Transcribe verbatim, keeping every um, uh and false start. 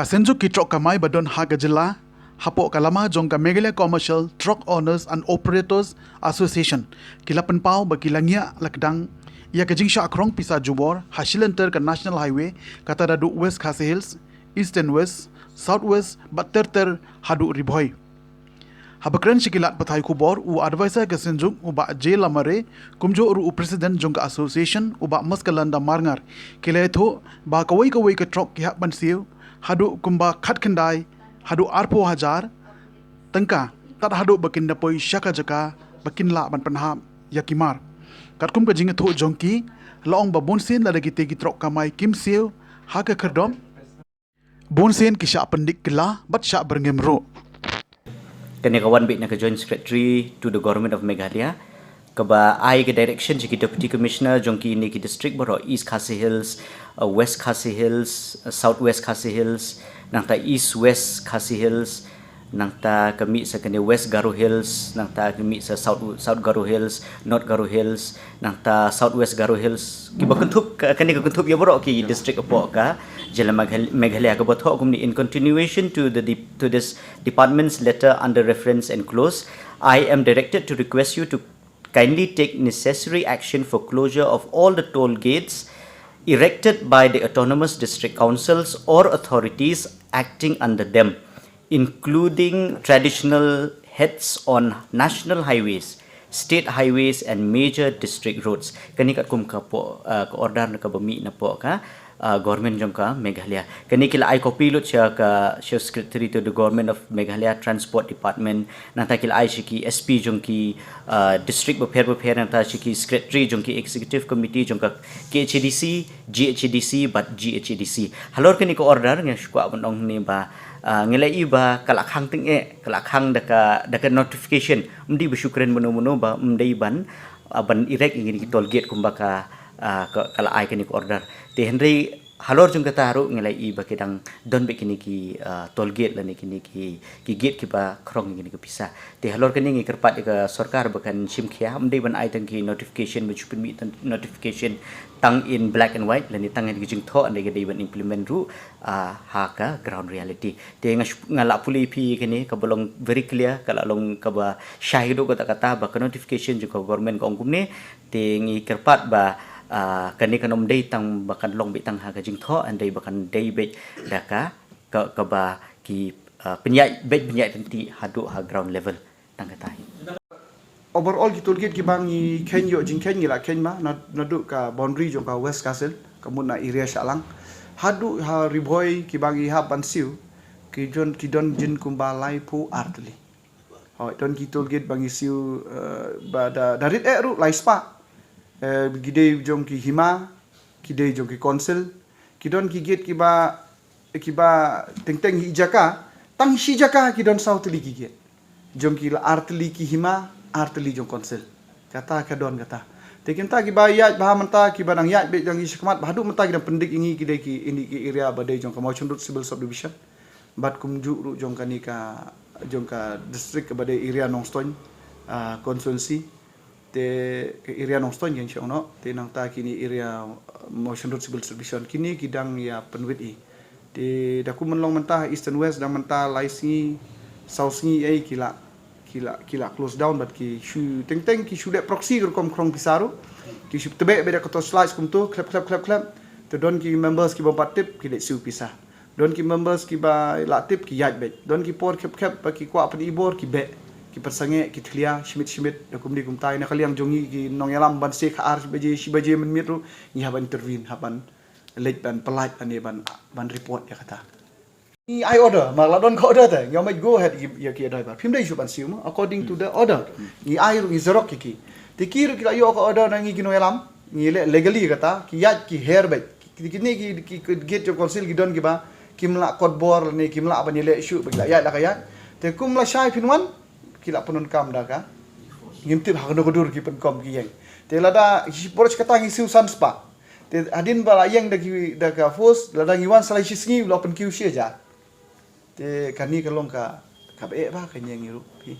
Ka Synjuk ki Trok Kamai ba don ha ka jylla, hapoh ka lama jong ka Meghalaya Commercial Truck Owners and Operators Association, ki la pynpaw ba ki la ngiah la kdang ïa ka jingshah khrong pisa jubor ha shilynter ka National Highway, kata da duh West Khasi Hills, East and West, South West, bad ter ter haduh Ri Bhoi. Haba kren sha ki lad pathai khubor, u advisor ka Synjuk u Bah J Lamare, kumjuh ruh u president jong ka association u Bah Maskalanda Marngar, ki la ïathuh ba kawei kawei ka trok ki hap ban siew haduh kumba khatkhyndai haduh arphew hajar tyngka, tad haduh ba kin da poi sha ka jaka ba kin lah ban pynhap ïa ki mar. Katkum ka jingïathuh jong ki, la ong ba bunsien lada kitei ki trok kamai kim siew ha ka khyrdop, bunsien ki shah pyndik kylla bad shah byrngem ruh. Kane ka wan beit na ka Joint Secretary to the Government of Meghalaya, kaba ai ka direction sha ki Deputy Commissioner jong kine ki district baroh, East Khasi Hills, uh, West Khasi Hills, uh, South West Khasi Hills, nangta East West Khasi Hills, nangta ka mih sa kane West Garo Hills, nangta ka mih sa South, South Garo Hills, North Garo Hills, nangta South West Garo Hills. Kiba kynthup ka, kane ka kynthup ïa baroh ki district hapoh ka jylla Meghal-, Meghalaya, kaba thoh kumne: In continuation to the dep-, to this department's letter under reference enclosed, I am directed to request you to kindly take necessary action for closure of all the toll gates erected by the autonomous district councils or authorities acting under them, including traditional heads on national highways, state highways and major district roads. Kane katkum ka poh, uh, ka order na kaba mih napoh ka, uh, government jong ka Meghalaya. Kane ki la ai copy lut sha ka, sha Secretary to the Government of Meghalaya Transport Department, nangta ki la ai sha ki S P jong ki, uh, district bapher bapher, nangta sha ki secretary jong ki executive committee jong ka K H A D C, G H A D C bad G H A D C. Halor kane ka order nga shu kwah ban ong ne ba, ah, ngi la ïohi ba ka la khang tyngeh, ka la khang da ka, da ka notification. Ym dei ba shu kren mano mano ba ym dei ban, ah, ban erect ïa kine ki toll gate kumba ka, ah, ka, ka la ai kane ka order. Te hynrei halor jong kata ruh ngi la ïohi ba ki dang don beit kine ki, ah, toll gate lane kine ki, ki gate kiba khrong ïa kine ki pisa. Te halor kane ngi kyrpad ïa ka sorkar ba kan shim khia, ym dei ban ai tang ki notification, ban shu pynmih tang notification tang in black and white lane tang ïa ki jingthoh, hynrei ka dei ban implement ruh, ah, ha ka ground reality. Te nga shu-, nga la pule ïa phi kane kaba long very clear, ka la long kaba shai haduh katta katta ba ka notification jong ka government ka ong kumne. Te ngi kyrpad ba, ah, kane kan ym dei tang ba kan long beit tang ha ka jingthoh, hynrei ba kan dei beit da ka, ka, kaba ki, ah, pynïaid beit, pynïaid ryntih haduh ha ground level. Tang kata hi. Overall ki toll gate kiba ngi kheiñ, ïoh jingkheiñ, ngi la kheiñ ma na, naduh ka boundary jong ka West Khasi Hills, ka mut na area Shillong haduh ha Ri Bhoi, kiba ngi hap ban siew ki don, ki don jin kumba laiphew ar tylli. Hooid, don ki toll gate ba ngi siew, eh, ba da, da rit eh ruh lai spah. Eh, ki dei jong ki hima, ki dei jong ki council, ki don ki gate kiba, kiba teng teng hi jaka, tang shi jaka ki don saw tylli ki gate. Jong ki la ar tylli ki hima, ar tylli jong council. Kata ka don kata. Te kita kiba ïaid bha mynta, kiba dang ïaid beit dang ïa shakhmat, bha haduh mynta ki dang pyndik ïa ngi, ki dei ki, ini ki area ba dei jong ka Mawshynrut Civil Subdivision. Bad kumjuh ruh jong kane ka, jong ka district kaba dei area Nongstoiñ, ah, constituency. Te ka area Nongstoiñ kan shong noh, te nangta kine area, uh, Mawshynrut Civil Subdivision, kine ki dang ïa pynwit hi. Te da kum ban long mynta East and West, dang mynta lai sngi, saw sngi ei ki la, ki la, ki la close down, bad ki shu teng teng ki shu leh proxy ka rukom khrong pisa ruh. Ki shu tbeh beh da ka torchlight kumto, khlep khlep khlep khlep. Te don ki members kiba pat tip, ki leit siew pisa. Don ki members kiba la tip ki ïaid beit. Don ki por khep khep ba ki kwah pynibor ki beh. Ki pynsangeh, ki thlia, shimit shimit, da kumne kumtai. Na ka liang jong ngi ki nongïalam ban siew kha ar baje, shi baje mynmiet ruh, ngi hap ban intervene, hap ban leit ban pyllait lane ban, ban report ïa kata. Ngi ai order, ma la don ka order te, ngi ong meit go ahead ïa ki, ïa ki driver. Phim dei shuh ban siew mo, according to the order. Ngi ai ruh, ngi xerox ïa ki. Te ki ruh ki la ïoh ka order na ngi ki nongïalam, ngi leh legally kata, ki ïaid ki her beit. Ki, kine ki, ki, ki gate jong council ki don kiba kim lah kot bor lane kim lah ban ïaleh shuh ba ki la ïaid la ka ïaid. Te kum lashai phin wan ki la pyndonkam da ka. Ngim tip ha kano ka dur ki pynkom ki ïeng. Te lada shi por shi kata ngi siew san spah. Te hadien ba la ïeng da ki, da ka force, lada ngi wan sa lai shi sngi la pynkiew shi hajar. Te kane ka long ka, kaba eh bha ka ïeng ngi ruh phi.